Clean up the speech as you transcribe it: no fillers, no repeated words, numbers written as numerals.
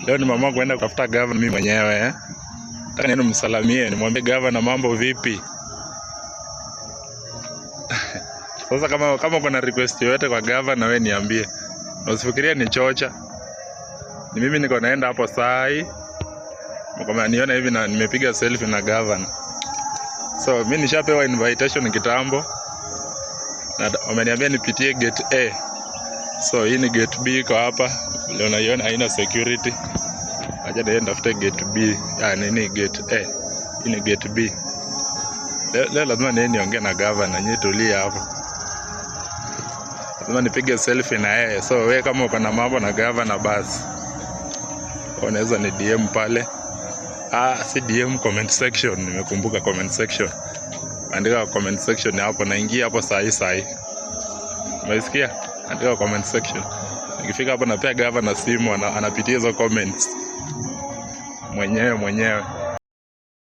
Leo nimeamua kuenda kutafuta gavana mimi mwenyewe eh. Nataka niende nimsalamie, nimwambie gavana mambo vipi. Sasa kama kuna request yoyote kwa gavana, wewe niambie. Na usifikirie ni chocha. Ni mimi niko naenda hapo sai. Kama niona hivi na nimepiga selfie na gavana. So mimi nishapewa invitation kitambo. Na wameniambia nipitie gate A. So hii ni gate B iko hapa. Leo naiona haina security. Acha niende nitafute gate B. Ah, nini gate A. Hii ni gate B. Leo lazima niende niongee na gavana. Nyinyi tulia hapo. Lazima nipige selfie na yeye. So wewe kama uko na mambo na gavana basi unaweza ni DM pale. Ah, si DM, comment section. Nimekumbuka comment section. Andika comment section hapo, naingia hapo saa hii saa hii. Umesikia? Andika comment section. Nikifika hapo napea gavana simu, anapitia hizo comments mwenyewe mwenyewe.